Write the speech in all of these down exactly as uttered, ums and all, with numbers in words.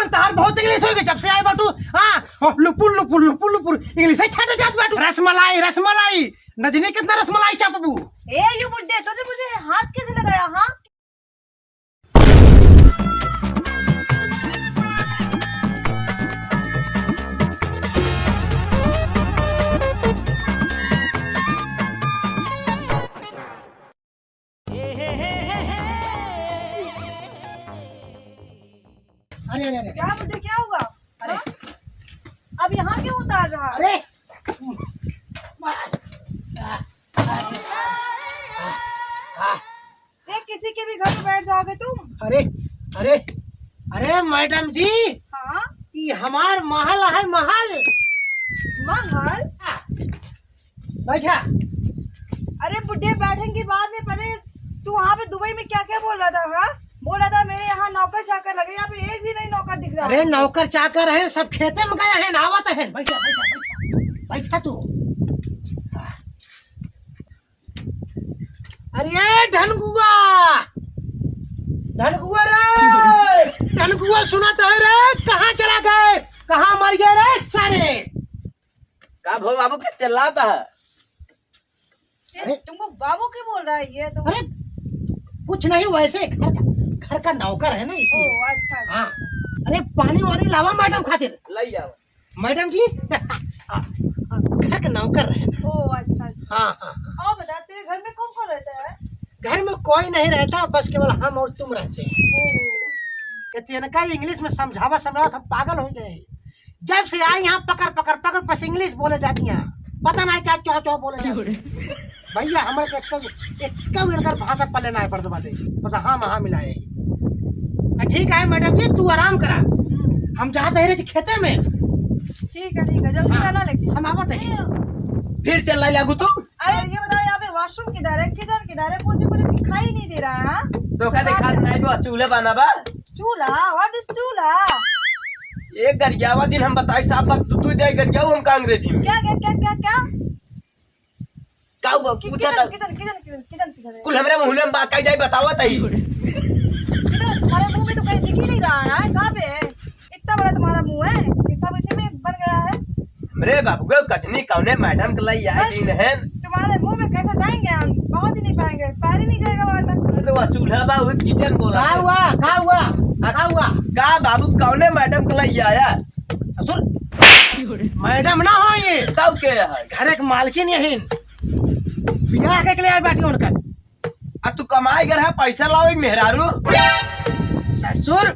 तहार बहुत इंग्लिश होइ गई जब से आए बाटू। हाँ, लुपुर लुपुर लुपुर लुपुर इंग्लिश ही छाटे जात बाटू। रसमलाई, रसमलाई, न जने कितना रसमलाई चापबू। ए, यू बुड्ढे, तूने मुझे हाथ कैसे लगाया, हाँ? अरे, अरे, अरे। क्या बुड्ढे, क्या हुआ? अरे। हाँ? अब यहाँ क्यों उतार रहा है? अरे। ये किसी के भी घर में बैठ जाओगे तुम? अरे, अरे, अरे मैडम जी। हाँ? ये हमार महल है, महल। महल? हाँ। बैठा। अरे बुड्ढे, बैठेंगे बाद में, पहले तू वहाँ पे दुबई में क्या क्या बोल रहा था, हाँ? बोल रहा था मेरे यहाँ नौकर चाकर लगे, यहाँ पे एक भी नहीं नौकर दिख रहा अरे है। नौकर चाकर है, सब खेते में गए हैं, आवत है। बैठा, बैठा, बैठा, बैठा तू। अरे ए ढनगुआ, ढनगुआ रे, ढनगुआ सुनत है रे, कहाँ चला गए, कहाँ मर गए रे सारे? का भो बाबू, किस चिल्लाता है? ये अरे। तुमको बाबू क्यों बोल रहा है ये तो? अरे, कुछ नहीं, वैसे घर का, घर का नौकर है ना, इसलिए। ओ, अच्छा, अच्छा, हाँ। अच्छा। अरे, पानी वानी लावा मैडम खातिर। लाई आओ। मैडम जी, घर का नौकर है ना। ओ, अच्छा, अच्छा। हाँ, हाँ, हाँ। और बता, तेरे घर में कौन कौन रहता है? घर में कोई नहीं रहता, बस केवल हम और तुम रहते हैं। ओ। ये तो इनका इंग्लिश में समझावा, समझावा, हम पागल हो गए। जब से आई यहाँ पकड़, पकड़, पकड़, बस इंग्लिश बोले जाती हैं, पता नहीं क्या चौ चौ बोले जाती हैं। भैया, हमें तो एक, एक इनकर भाषा पल्ले ना पड़त बाटे, बस हाँ, हाँ मिलाए। आ, ठीक है मैडम जी, तू आराम करा, हम जाते हैं रे खेते में। ठीक है, ठीक है, जल्दी हाँ, जाना लेकिन। हम आवत हैं। फिर चल लागू तू। अरे ये बताओ, यहाँ पे वॉशरूम किधर है, किचन किधर है, कुछ भी मुझे दिखाई नहीं दे रहा है। तो का दिखात नहीं बा, चूल्हा बना बा। चूल्हा? What is चूल्हा? एक गरियावा दिन हम बताई साहब, बात तू, तू दे गरियाऊ हमका अंग्रेजी में। क्या, क्या, क्या, क्या, क्या? का हुआ? कि-, पूछा किचन, था। किचन, किचन, किचन, किचन किधर है? कुल हमरे मुँह में बात कही जाए, बतावा तही। किधर? तुम्हारे मुँह में तो कहीं दिख ही नहीं रहा है, कहाँ पे है? इतना बड़ा तुम्हारा मुँह है कि सब इसी में बन गया है। हमरे बाबू के कजनी कौने मैडम के लाई आए बस दिन है। तुम्हारे मुँह में कैसे जाएंगे हम? पहुँच ही नहीं पाएंगे, पैर ही नहीं जाएगा वहाँ तक। अरे वह चूल्हा बा, वही किचन बोला का है। हुआ? का हुआ? का हुआ? का बाबू कौने मैडम के लाई आया? ससुर, मैडम ना हो ये। तब के है? घर एक मालकिन यही। बियाह के लिए आए बाटी उनकर। आ तू कमाई घर है, पैसा लाओ एक मेहरारू। ससुर,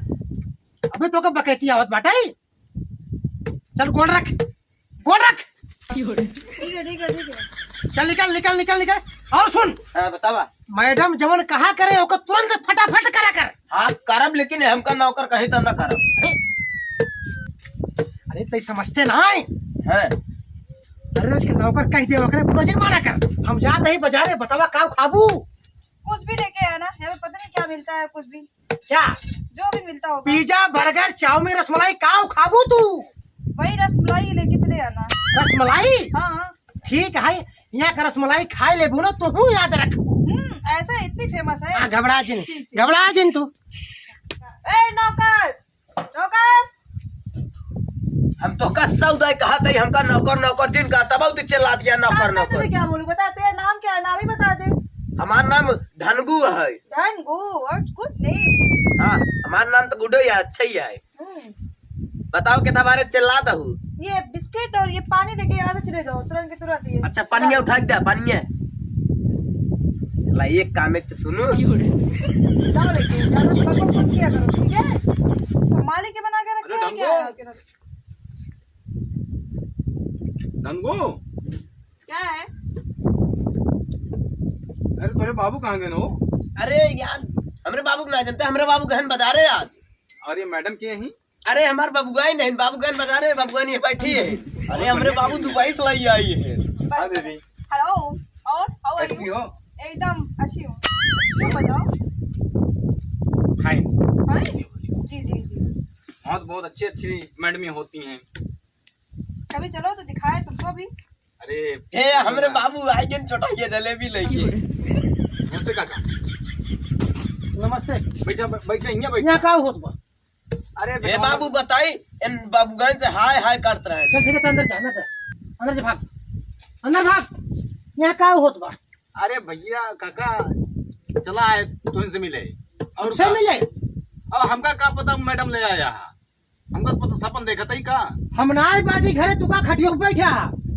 अबे तो का बकैती आवत बाटे। चल गोड़ रख, गोड़ रख। ठीक है, ठीक है, ठीक है। चल निकल, निकल, निकल, निकल। और सुन। हाँ, बतावा। मैडम जवन कहा करे, ओको तुरंत फटाफट करा कर। हाँ, करब, लेकिन हमका नौकर कही तो ना करब। अरे, अरे, तई समझते ना है। हाँ। अरे, आज के नौकर कह दे, ओकरे पूरा जुर्माना कर। हम जात ही बाजारे, बतावा का खाबू? कुछ भी लेके आना, यहाँ पे पता नहीं क्या मिलता है, कुछ भी। क्या? जो भी मिलता होगा। पिज्जा, बर्गर, चाउमीन, रसमलाई, का खाबू तू? वही रसमलाई लेके चले आना। रसमलाई? हाँ, हाँ। ठीक है, यहाँ का रसमलाई खाए लेबू ना, तो हूँ याद रखबू। हम्म, ऐसा इतनी फेमस है। हाँ, घबरा जिन, ठीक, ठीक। घबरा जिन तू। ए, नौकर, नौकर। हम तोहका सौ दाई कहा तई, हमका नौकर, नौकर जिन कहा, तब तू चिल्ला दिया, "नौकर, हाँ, मैं नौकर।" तुझे क्या बोलूं? बता, तेरा नाम क्या है? नाम ही बता दे। हमार नाम धनगू है। धनगू, what good name। हाँ, हमार नाम तो गुडो ही है, अच्छा ही है। हम्म। बताओ, कितना बारे चिल्लात हूँ? ये बिस्किट और ये पानी लेके यहाँ से चले जाओ, तुरंत के तुरंत ये। अच्छा, पानी में उठा के दे, पानी में। ला, एक काम एक तो सुनो। जाओ लेके, ज्यादा बकबक मत किया करो, ठीक है? तो मालिक के बना के रखे अरे हैं क्या? धनगू। धनगू। क्या है? अरे, तोरे बाबू कहाँ गए हो? अरे यार, हमरे बाबू के ना जानते, हमरे बाबू गहन बाजारे आज। और ये मैडम के यहीं? अरे, हमार बबुआई नहीं, बाबू गहन बाजारे, बबुआई नहीं बैठी है। अरे, हमरे बाबू दुबई से लाई आई है। हाँ, बेबी। Hello, और how are you? कैसी हो? एकदम अच्छी हूँ। तुम बताओ। Fine। Fine? जी, जी, जी। वहाँ तो बहुत अच्छी अच्छी मैडमें होती हैं। कभी चलो तो दिखाए तुमको भी। अरे, हे, हमरे बाबू आए गए, छोटा ये जलेबी लेके। नमस्ते काका। नमस्ते। बैठा, बैठा, यहाँ बैठा। यहाँ का होत बा? अरे ए बेटा, बाबू बताई, इन बाबूगन से हाय हाय करत रहे। चल ठीक है, तो अंदर जा, अंदर जा, अंदर जा, भाग, अंदर भाग। यहाँ का होत बा? अरे भैया, काका, चला आए तुमसे मिले। और हमसे का? मिले? अब हमका का पता मैडम ले आया है, हमका तो पता सपन देखत ही का। हम ना आए बाटी घरे, तू का खटियो पे बैठा?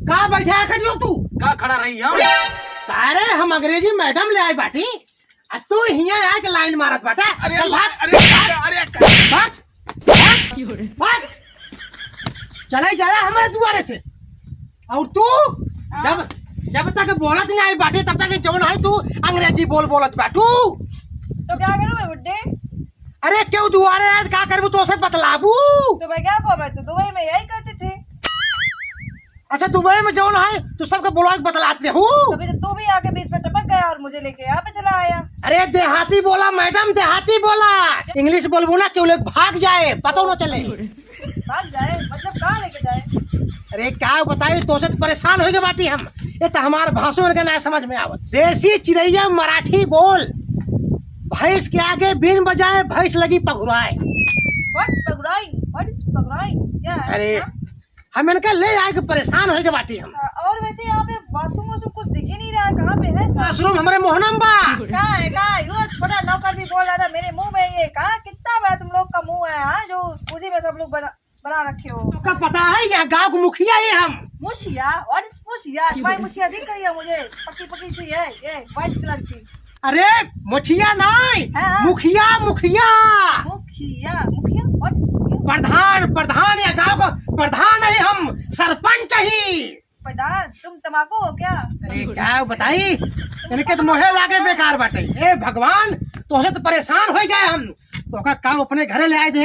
का बैठा है खटियो तू? का खड़ा रही हम? सारे हम अंग्रेजी मैडम ले आए बाटी, आ तू हियां आके लाइन मारत बाटा। अरे, चल भाग। अरे, अरे, अरे, भाग, भाग, भाग। चले जाला हमारे दुआरे से। और तू जब, जब तक बोलत नहीं आई बाटे, तब तक जौन है तू अंग्रेजी बोल बोलत बाटू। तो क्या करूं मैं बुड्ढे? अरे क्यों दुआरे आए, का करबू, तो से बतलाबू। तो मैं क्या कहूं, मैं तो दुबई में यही करती थी। अच्छा, दुबई में जौन है, तू सबके बोला के बतलाते हो। अभी तो तू भी आके बीच में टपक गया और मुझे लेके यहाँ पे चला आया। अरे, देहाती बोला मैडम, देहाती बोला। इंग्लिश बोलबू ना, केहू लोग भाग जाए, पतो न चले। भाग जाए? मतलब कहाँ लेके जाए? अरे, का बताई, तोसे तो परेशान होइ गए बाटी हम। ये तो हमार भाषो इनके ना समझ में आवत। देसी चिरैया मराठी बोल, भैंस के आगे बीन बजाए, भैंस लगी पघुराए। What पघुराई? What is पघुराई? क्या है? अरे, हाँ? हम इनका ले आए के परेशान होइ गए बाटी हम। हाँ, और वैसे यहाँ पे washroom washroom कुछ दिख ही नहीं रहा है, कहाँ पे है सब? Washroom हमरे मोहना में बा। का है, का है? यो छोटा नौकर भी बोल रहा था मेरे मुंह में, ये कहा, कितना बड़ा तुम लोग का मुंह है, हाँ, जो उसी में सब लोग बना, बना रखे हो। तुमका पता है, यह गांव के मुखिया ही हम। मुखिया? What is मुखिया? तुम्हारी मुखिया दिख रही है मुझे, पकी पकी सी है, ये white colour की। अरे, मुखिया नाई, हाँ, हाँ। मुखिया, मुखिया। मुखिया, मुखिया, what is मुखिया? प्रधान, प्रधान, या गांव का प्रधान है हम, सरपंच ही। प्रधान, तुम तमाकू हो क्या? अरे, का बताई, इनके तो मोहे लागे बेकार बाटे। ए भगवान, तोहसे तो परेशान होइ गए हम। तोहका काम अपने घरे ले आए दे,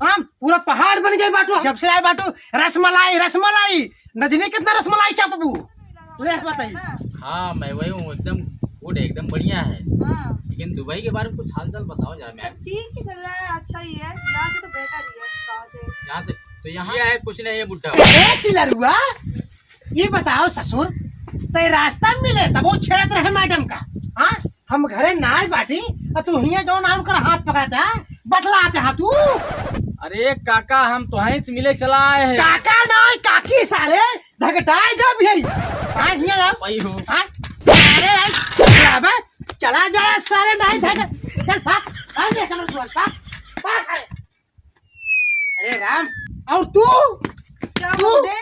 हम पूरा पहाड़ बन गए बाटू। जब से आए बाटू, रसमलाई, रसमलाई, नजनी कितना रसमलाई चापबू? ले बताई। हाँ, मैं वही हूँ, एकदम good है, एकदम बढ़िया है। हाँ। लेकिन दुबई के बारे में कुछ हाल चाल बताओ जरा, मैम। सब ठीक ही चल रहा है, अच्छा ही है। यहाँ से तो बेहतर ही है, गाँव से। यहाँ से तो यहाँ है, कुछ नहीं है, बुढ़ा। ए चिलरुआ, ये बताओ ससुर, तै रास्ता में मिले तब वो छेड़त रहे मैडम का, हाँ? हम घरे नाय बाटी, आ तू हियां जौन आम कर हाथ पकड़ता, बतलाते हा तू। अरे काका, हम तोहहीं से मिले चला आए हैं। काका नाय, काकी सारे, धकटाए दे भी है। हाँ, हियां आओ। वही हो। हाँ? अरे, अरे, अबे, चला जाए सारे, नाय धक-, चल भाग, भाग ये समझ बोल, भाग, भाग सारे। अरे राम, और तू? क्या तू? बोल रहे?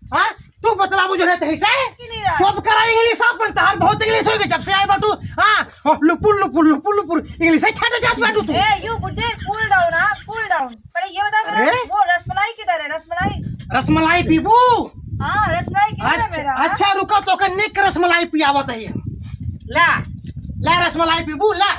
हाँ? तू बतला मुझे रहते है से? की नहीं रहा। चुप करा, इंग्लिश आप बनता है, बहुत इंग्लिश हो गई जब से आए बाटू। हाँ, लुपुर, लुपुर, लुपुर, लुपुर, इंग्लिश से छट जात बाटू तू। ए, you बुड्ढे, cool down, हाँ, cool down। पहले ये बता मेरा, अरे? वो रसमलाई किधर है, रसमलाई? रसमलाई पीबू? हाँ, रसमलाई किधर है अच्छा, मेरा, हाँ? अच्छा, रुको, तोका निक रसमलाई पियावत है हम। ला, ला रसमलाई पीबू, ला।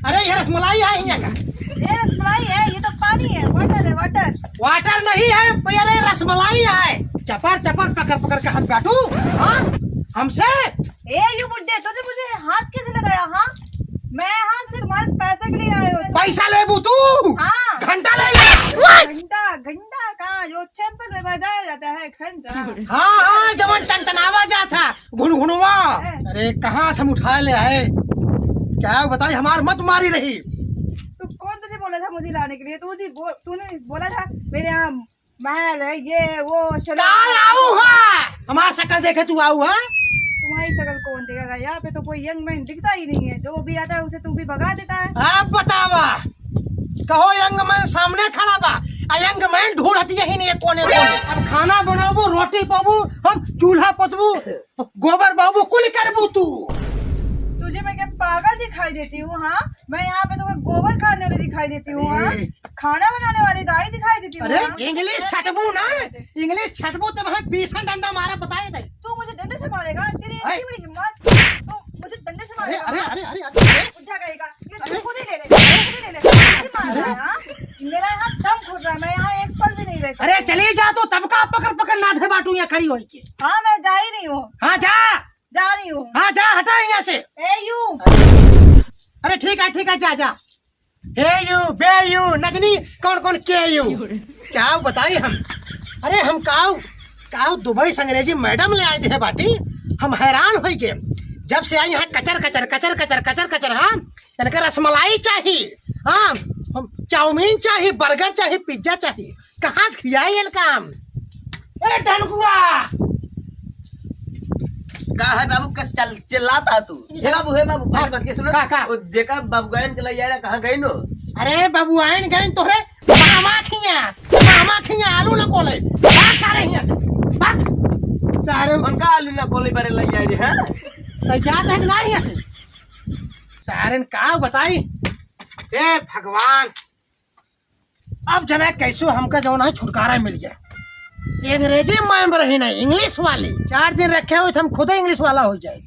अरे, ये रसमलाई है यहाँ का। ये रसमलाई है, ये तो पानी है, water है, water। Water नहीं है, ये रसमलाई है। चपर चपर पकड़ पकड़ के हाथ काटू, हाँ? हमसे? ए, you बुड्ढे, तूने मुझे हाथ कैसे लगाया, हाँ? मैं यहाँ सिर्फ हमारे पैसे के लिए आए हो। पैसा लेबू तू? हाँ। घंटा ले ले। घंटा, घंटा कहाँ? जो चैंपर में बजाया जाता है, घंटा। हाँ, हाँ, जवन टनटनावा जाता, घुनघुनवा। हैं? अरे, कहाँ से हम उठाए ले आए? क्या बताई, हमार मत मारी रही। तू कौन तुझे बोला था मुझे लाने के लिए? तू जी बो-, तूने बोला था मेरे यहाँ महल है, ये वो, चलो। काय आऊ है? हमार शकल देखे तू आऊ है? तुम्हारी शकल कौन देखेगा? यहाँ पे तो कोई young man दिखता ही नहीं है, जो भी आता है उसे तू भी भगा देता है। अब बतावा, कहो young man सामने खड़ा बा, आ young man ढूंढत यही नहीं है कोने कोने। अब खाना बनाबू, रोटी पाबू, हम चूल्हा पोतबू, गोबर बाबू कुल करबू तू। तुझे मैं क्या पागल दिखाई देती हूँ, हाँ? मैं यहाँ पे तुम्हें गोबर खाने वाली दिखाई देती हूँ, हाँ? अरे। खाना बनाने वाली दाई दिखाई देती हूँ, अरे, हाँ? इंग्लिश छटबू ना, इंग्लिश छटबू तब हम बीसन डंडा मारा बताए दे। तू मुझे डंडे से मारेगा? तेरी अरे। इतनी बड़ी हिम्मत, तू मुझे डंडे से अरे, मारेगा? अरे, अरे, अरे, अरे। बुड्ढा कहेगा। ये अरे। खुद ही ले ले, खुद ही ले ले, खुद ही मार रहा है, हाँ? मेरा यहाँ दम घुट रहा है, मैं यहाँ एक पल भी नहीं रह सकती। अरे चली जा तू, तब का पकड़ पकड़ नाधे बाटू यहाँ खड़ी होई के। हाँ, मैं जा ही रही हूँ। हाँ जा। जा रही हूँ। हाँ जा, हटा यहाँ से। ए यू। अरे ठीक है, ठीक है, जा जा। हे यू, बे यू, नजनी, कौन कौन के यू? क्या बताई हम? अरे हम काऊ, काऊ दुबई से अंग्रेजी मैडम ले आए थे बाटी, हम हैरान होई गए। जब से आई यहाँ कचर कचर कचर कचर कचर कचर, हाँ, इनका रसमलाई चाहिए। हाँ, हम चाउमीन चाही, बर्गर चाही, पिज्जा चाही, कहाँ से खियाई इनका हम? ए टनकुआ, का है बाबू, कस चल चिल्लाता तू? हे बाबू, हे बाबू, पहले का? बात के सुनो। का, का? वो जेका बबुआइन के लइया रहा, कहाँ गइनो? अरे बबुआइन गइन तोहरे मामा खिया, मामा खिया आलू न कोले। भाग सारे हियाँ से, भाग। सारे उनका आलू न कोले बारे लइया रे, हाँ? तो जात है कि नहीं हियाँ से? सारे ने का बताई? ए भगवान, अब जना कैसो हमका जौन है छुटकारा मिल गया। ये अंग्रेजी मैम रही नहीं, इंग्लिश वाली। चार दिन रखे हुए तो हम खुदे इंग्लिश वाला हो जाए।